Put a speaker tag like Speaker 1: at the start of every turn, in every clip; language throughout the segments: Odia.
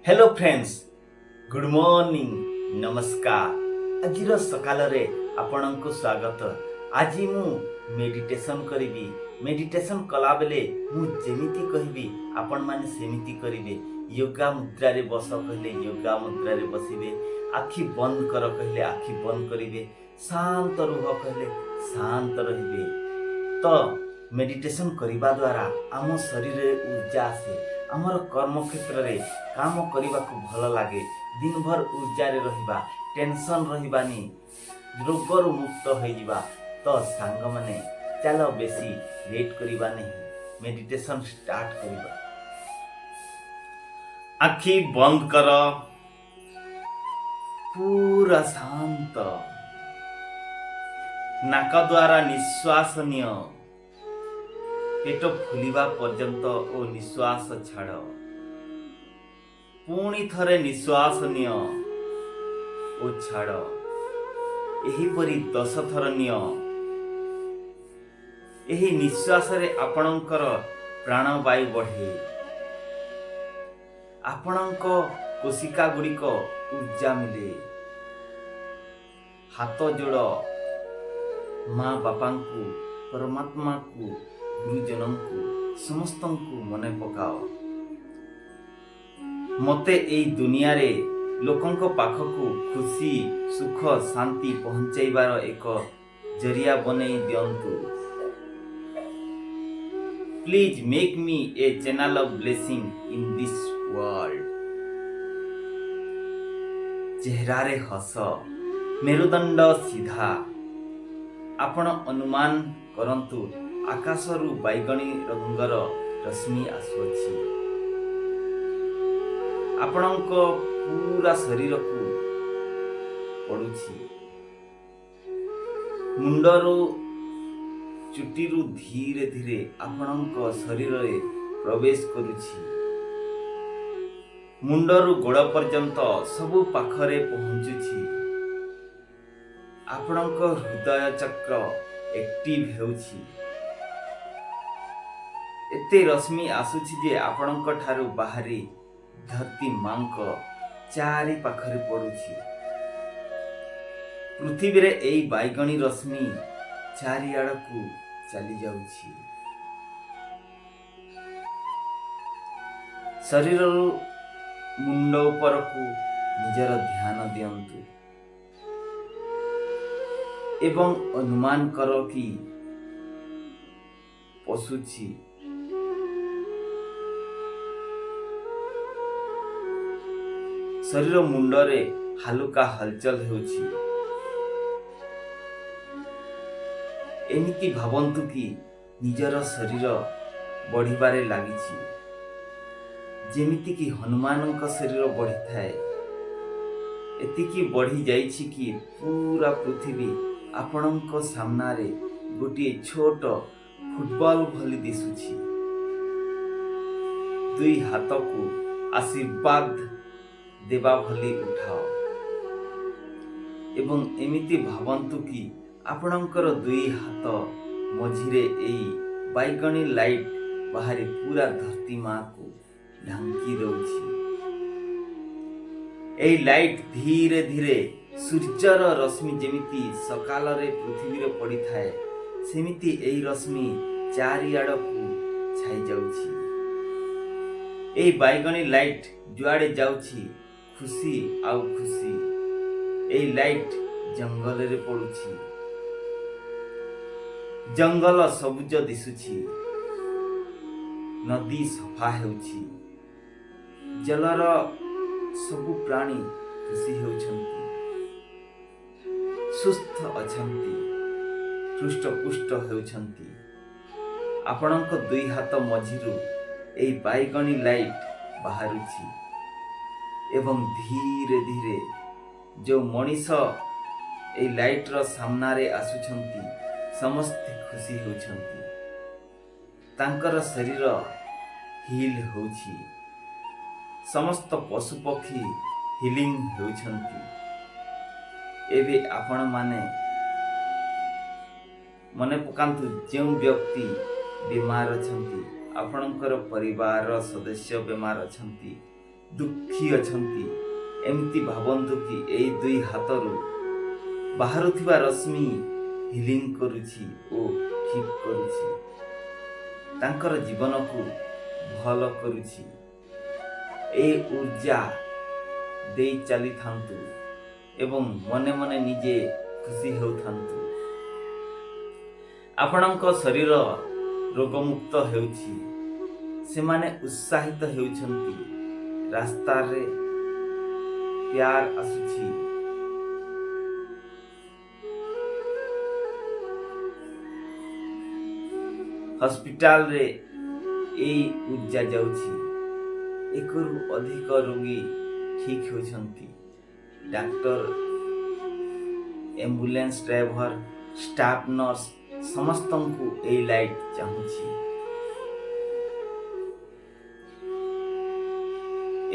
Speaker 1: ହ୍ୟାଲୋ ଫ୍ରେଣ୍ଡସ୍, ଗୁଡ୍ ମର୍ଣ୍ଣିଂ, ନମସ୍କାର। ଆଜିର ସକାଳରେ ଆପଣଙ୍କୁ ସ୍ୱାଗତ। ଆଜି ମୁଁ ମେଡିଟେସନ୍ କରିବି। ମେଡିଟେସନ୍ କଲାବେଳେ ମୁଁ ଯେମିତି କହିବି, ଆପଣମାନେ ସେମିତି କରିବେ। ୟୋଗା ମୁଦ୍ରାରେ ବସ କହିଲେ ୟୋଗା ମୁଦ୍ରାରେ ବସିବେ। ଆଖି ବନ୍ଦ କର କହିଲେ ଆଖି ବନ୍ଦ କରିବେ। ଶାନ୍ତ ରୁହ କହିଲେ ଶାନ୍ତ ରହିବେ। ତ ମେଡିଟେସନ୍ କରିବା ଦ୍ୱାରା ଆମ ଶରୀରରେ ଉର୍ଜା ଆସେ। ଆମର କର୍ମକ୍ଷେତ୍ରରେ କାମ କରିବାକୁ ଭଲ ଲାଗେ। ଦିନଭର ଉର୍ଜାରେ ରହିବା, ଟେନସନ୍ ରହିବାନି, ରୋଗରୁ ମୁକ୍ତ ହୋଇଯିବା। ତ ସାଙ୍ଗମାନେ, ଚାଲ, ବେଶୀ ଲେଟ୍ କରିବା ନାହିଁ, ମେଡିଟେସନ୍ ଷ୍ଟାର୍ଟ କରିବା। ଆଖି ବନ୍ଦ କର, ପୁରା ଶାନ୍ତ। ନାକ ଦ୍ୱାରା ନିଶ୍ୱାସ ନିଅ ପେଟ ଫୁଲିବା ପର୍ଯ୍ୟନ୍ତ ଓ ନିଶ୍ୱାସ ଛାଡ଼। ପୁଣି ଥରେ ନିଶ୍ୱାସ ନିଅ ଓ ଛାଡ଼। ଏହିପରି 10 ଥର ନିଅ। ଏହି ନିଶ୍ୱାସରେ ଆପଣଙ୍କର ପ୍ରାଣବାୟୁ ବଢ଼େ। ଆପଣଙ୍କ କୋଶିକା ଗୁଡ଼ିକ ଉର୍ଜା ମିଳେ। ହାତ ଯୋଡ଼, ମା ବାପାଙ୍କୁ, ପରମାତ୍ମାକୁ, ଗୁରୁଜନଙ୍କୁ, ସମସ୍ତଙ୍କୁ ମନେ ପକାଅ। ମୋତେ ଏଇ ଦୁନିଆରେ ଲୋକଙ୍କ ପାଖକୁ ଖୁସି, ସୁଖ, ଶାନ୍ତି ପହଞ୍ଚାଇବାର ଏକ ଜରିଆ ବନେଇ ଦିଅନ୍ତୁ। Please make me a channel of blessing in this world. ଚେହେରାରେ ହସ, ମେରୁଦଣ୍ଡ ସିଧା। ଆପଣ ଅନୁମାନ କରନ୍ତୁ, ଆକାଶରୁ ବାଇଗଣୀ ରଙ୍ଗର ରଶ୍ମି ଆସୁଅଛି, ଆପଣଙ୍କ ପୁରା ଶରୀରକୁ ପଡୁଛି। ମୁଣ୍ଡରୁ, ଚୁଟିରୁ ଧୀରେ ଧୀରେ ଆପଣଙ୍କ ଶରୀରରେ ପ୍ରବେଶ କରୁଛି। ମୁଣ୍ଡରୁ ଗୋଡ଼ ପର୍ଯ୍ୟନ୍ତ ସବୁ ପାଖରେ ପହଞ୍ଚୁଛି। ଆପଣଙ୍କ ହୃଦୟ ଚକ୍ର ଆକ୍ଟିଭ ହେଉଛି। ଏତେ ରଶ୍ମି ଆସୁଛି ଯେ ଆପଣଙ୍କ ଠାରୁ ବାହାରି ଧରତୀ ମାଙ୍କ ଚାରି ପାଖରେ ପଡୁଛି। ପୃଥିବୀରେ ଏଇ ବାଇଗଣୀ ରଶ୍ମି ଚାରିଆଡ଼କୁ ଚାଲି ଯାଉଛି। ଶରୀରରୁ ମୁଣ୍ଡ ଉପରକୁ ନିଜର ଧ୍ୟାନ ଦିଅନ୍ତୁ ଏବଂ ଅନୁମାନ କର କି ପଶୁଛି। ଶରୀର ମୁଣ୍ଡରେ ହାଲୁକା ହଲଚଲ ହେଉଛି। ଏମିତି ଭାବନ୍ତୁ କି ନିଜର ଶରୀର ବଢ଼ିବାରେ ଲାଗିଛି, ଯେମିତିକି ହନୁମାନଙ୍କ ଶରୀର ବଢ଼ିଥାଏ। ଏତିକି ବଢ଼ି ଯାଇଛି କି ପୁରା ପୃଥିବୀ ଆପଣଙ୍କ ସାମ୍ନାରେ ଗୋଟିଏ ଛୋଟ ଫୁଟବଲ ଭଳି ଦିଶୁଛି। ଦୁଇ ହାତକୁ ଆଶୀର୍ବାଦ ଦେବା ଭଳି ଉଠାଅ ଏବଂ ଏମିତି ଭାବନ୍ତୁ କି ଆପଣଙ୍କର ଦୁଇ ହାତ ମଝିରେ ଏଇ ବାଇଗଣୀ ଲାଇଟ୍ ବାହାରି ପୁରା ଧରତୀ ମାକୁ ଢାଙ୍କି ଦେଉଛି। ଏହି ଲାଇଟ୍ ଧୀରେ ଧୀରେ ସୂର୍ଯ୍ୟର ରଶ୍ମି ଯେମିତି ସକାଳରେ ପୃଥିବୀରେ ପଡ଼ିଥାଏ, ସେମିତି ଏହି ରଶ୍ମି ଚାରିଆଡ଼କୁ ଛାଇ ଯାଉଛି। ଏହି ବାଇଗଣୀ ଲାଇଟ୍ ଯୁଆଡ଼େ ଯାଉଛି, ଖୁସି ଆଉ ଖୁସି। ଏହି ଲାଇଟ୍ ଜଙ୍ଗଲରେ ପଡୁଛି, ଜଙ୍ଗଲ ସବୁଜ ଦିଶୁଛି। ନଦୀ ସଫା ହେଉଛି, ଜଳର ସବୁ ପ୍ରାଣୀ ଖୁସି ହେଉଛନ୍ତି, ସୁସ୍ଥ ଅଛନ୍ତି, ହୃଷ୍ଟପୁଷ୍ଟ ହେଉଛନ୍ତି। ଆପଣଙ୍କ ଦୁଇ ହାତ ମଝିରୁ ଏହି ବାଇଗଣୀ ଲାଇଟ୍ ବାହାରୁଛି ଏବଂ ଧୀରେ ଧୀରେ ଯେଉଁ ମଣିଷ ଏଇ ଲାଇଟ୍ର ସାମ୍ନାରେ ଆସୁଛନ୍ତି, ସମସ୍ତେ ଖୁସି ହେଉଛନ୍ତି। ତାଙ୍କର ଶରୀର ହିଲ୍ ହେଉଛି। ସମସ୍ତ ପଶୁପକ୍ଷୀ ହିଲିଂ ହେଉଛନ୍ତି। ଏବେ ଆପଣମାନେ ମନେ ପକାନ୍ତୁ, ଯେଉଁ ବ୍ୟକ୍ତି ବେମାର ଅଛନ୍ତି, ଆପଣଙ୍କର ପରିବାରର ସଦସ୍ୟ ବେମାର ଅଛନ୍ତି, ଦୁଃଖୀ ଅଛନ୍ତି, ଏମିତି ଭାବନ୍ତୁ କି ଏଇ ଦୁଇ ହାତରୁ ବାହାରୁଥିବା ରଶ୍ମି ହିଲିଂ କରୁଛି ଓ ଠିକ୍ କରୁଛି, ତାଙ୍କର ଜୀବନକୁ ଭଲ କରୁଛି। ଏ ଉର୍ଜା ଦେଇ ଚାଲିଥାନ୍ତୁ ଏବଂ ମନେ ମନେ ନିଜେ ଖୁସି ହେଉଥାନ୍ତୁ। ଆପଣଙ୍କ ଶରୀର ରୋଗମୁକ୍ତ ହେଉଛି, ସେମାନେ ଉତ୍ସାହିତ ହେଉଛନ୍ତି, ରାସ୍ତାରେ ପ୍ୟାର ଆସୁଛି। ହସ୍ପିଟାଲରେ ଏଇ ଉର୍ଜା ଯାଉଛି, ଏକରୁ ଅଧିକ ରୋଗୀ ଠିକ୍ ହେଉଛନ୍ତି। ଡାକ୍ତର, ଆମ୍ବୁଲାନ୍ସ ଡ୍ରାଇଭର, ଷ୍ଟାଫ୍ ନର୍ସ ସମସ୍ତଙ୍କୁ ଏଇ ଲାଇଟ୍ ଚାହୁଁଛି,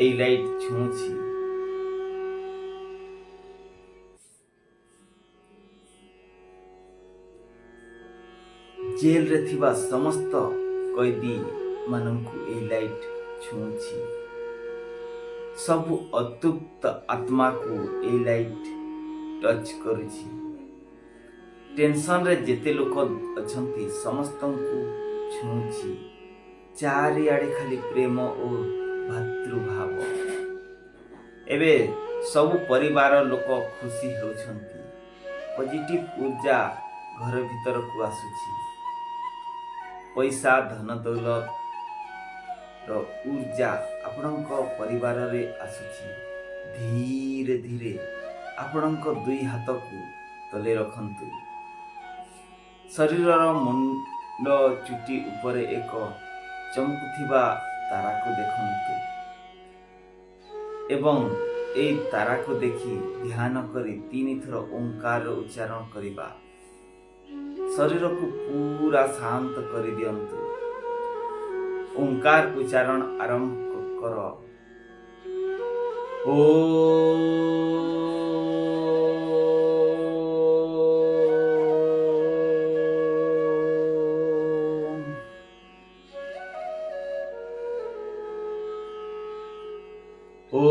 Speaker 1: ଏଇ ଲାଇଟ୍ ଛୁଉଁଛି। ଜେଲରେ ଥିବା ସମସ୍ତ କଏଦୀମାନଙ୍କୁ ଏଇ ଲାଇଟ୍ ଛୁଉଁଛି। ସବୁ ଅତୃପ୍ତ ଆତ୍ମାକୁ ଏଇ ଲାଇଟ୍ ଟଚ୍ କରୁଛି। ଟେନସନରେ ଯେତେ ଲୋକ ଅଛନ୍ତି ସମସ୍ତଙ୍କୁ ଛୁଉଁଛି। ଚାରିଆଡ଼େ ଖାଲି ପ୍ରେମ ଓ ଭାତୃଭାବ। ଏବେ ସବୁ ପରିବାର ଲୋକ ଖୁସି ହେଉଛନ୍ତି। ପଜିଟିଭ ଉର୍ଜା ଘର ଭିତରକୁ ଆସୁଛି। ପଇସା, ଧନ ଦୌଲତର ଉର୍ଜା ଆପଣଙ୍କ ପରିବାରରେ ଆସୁଛି। ଧୀରେ ଧୀରେ ଆପଣଙ୍କ ଦୁଇ ହାତକୁ ତଳେ ରଖନ୍ତୁ। ଶରୀରର ମୁଣ୍ଡ ଚୁଟି ଉପରେ ଏକ ଚମକୁଥିବା ତାରାକୁ ଦେଖନ୍ତୁ ଏବଂ ଏଇ ତାରାକୁ ଦେଖି ଧ୍ୟାନ କରି 3 ଥର ଓଙ୍କାର ଉଚ୍ଚାରଣ କରିବା। ଶରୀରକୁ ପୁରା ଶାନ୍ତ କରିଦିଅନ୍ତୁ। ଓଙ୍କାର ଉଚ୍ଚାରଣ ଆରମ୍ଭ କର। ଓ ଓ।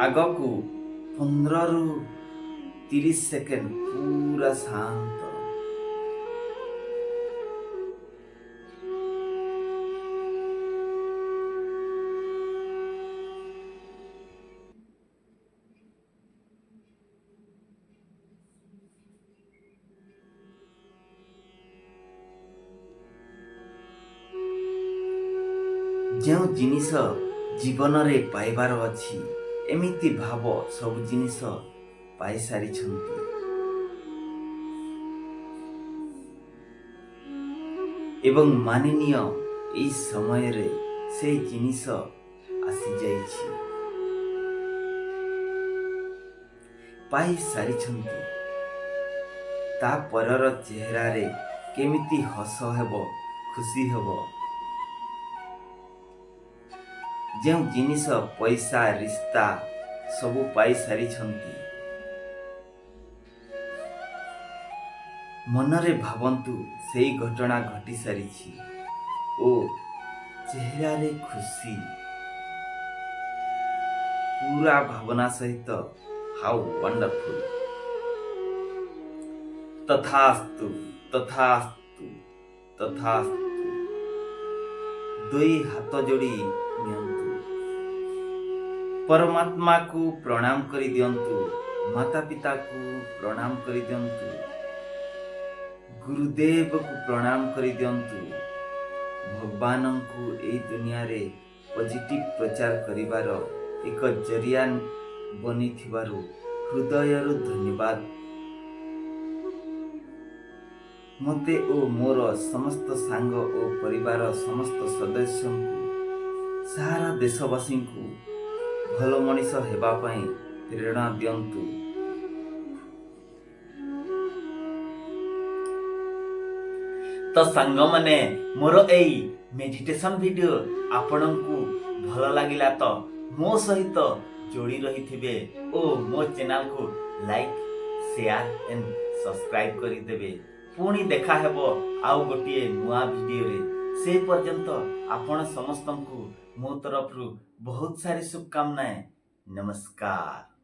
Speaker 1: ଆଗକୁ 15ରୁ 30 ସେକେଣ୍ଡ ପୁରା ଶାନ୍ତ। ଯେଉଁ ଜିନିଷ ଜୀବନରେ ପାଇବାର ଅଛି, ଏମିତି ଭାବ ସବୁ ଜିନିଷ ପାଇସାରିଛନ୍ତି ଏବଂ ମାନିନିଅ ଏଇ ସମୟରେ ସେଇ ଜିନିଷ ଆସିଯାଇଛି, ପାଇସାରିଛନ୍ତି। ତା ପରର ଚେହେରାରେ କେମିତି ହସ ହେବ, ଖୁସି ହେବ। ଯେଉଁ ଜିନିଷ, ପଇସା, ରିସ୍ତା ସବୁ ପାଇସାରିଛନ୍ତି, ମନରେ ଭାବନ୍ତୁ ସେଇ ଘଟଣା ଘଟି ସାରିଛି ଓ ଚେହେରାରେ ଖୁସି ପୁରା ଭାବନା ସହିତ। ହାଉ ୱଣ୍ଡରଫୁଲ! ତଥାସ୍ତୁ, ତଥାସ୍ତୁ, ତଥାସ୍ତୁ। ଦୁଇ ହାତ ଯୋଡ଼ି ନିଅନ୍ତୁ, ପରମାତ୍ମାକୁ ପ୍ରଣାମ କରିଦିଅନ୍ତୁ, ମାତା ପିତାକୁ ପ୍ରଣାମ କରିଦିଅନ୍ତୁ, ଗୁରୁଦେବକୁ ପ୍ରଣାମ କରିଦିଅନ୍ତୁ। ଭଗବାନଙ୍କୁ ଏଇ ଦୁନିଆରେ ପଜିଟିଭ ପ୍ରଚାର କରିବାର ଏକ ଜରିଆ ବନିଥିବାରୁ ହୃଦୟରୁ ଧନ୍ୟବାଦ। ମୋତେ ଓ ମୋର ସମସ୍ତ ସାଙ୍ଗ ଓ ପରିବାର ସମସ୍ତ ସଦସ୍ୟଙ୍କୁ, ସାରା ଦେଶବାସୀଙ୍କୁ ଭଲ ମଣିଷ ହେବା ପାଇଁ ପ୍ରେରଣା ଦିଅନ୍ତୁ। ତ ସାଙ୍ଗମାନେ, ମୋର ଏଇ ମେଡିଟେସନ ଭିଡ଼ିଓ ଆପଣଙ୍କୁ ଭଲ ଲାଗିଲା ତ ମୋ ସହିତ ଯୋଡ଼ି ରହିଥିବେ ଓ ମୋ ଚ୍ୟାନେଲକୁ ଲାଇକ୍, ସେୟାର ଆଣ୍ଡ ସବସ୍କ୍ରାଇବ କରିଦେବେ। ପୁଣି ଦେଖା ହେବ ଆଉ ଗୋଟିଏ ନୂଆ ଭିଡ଼ିଓରେ। ସେ ପର୍ଯ୍ୟନ୍ତ ଆପଣ ସମସ୍ତଙ୍କୁ ମୋ ତରଫରୁ ବହୁତ ସାରି ଶୁଭକାମନାଏଁ। ନମସ୍କାର।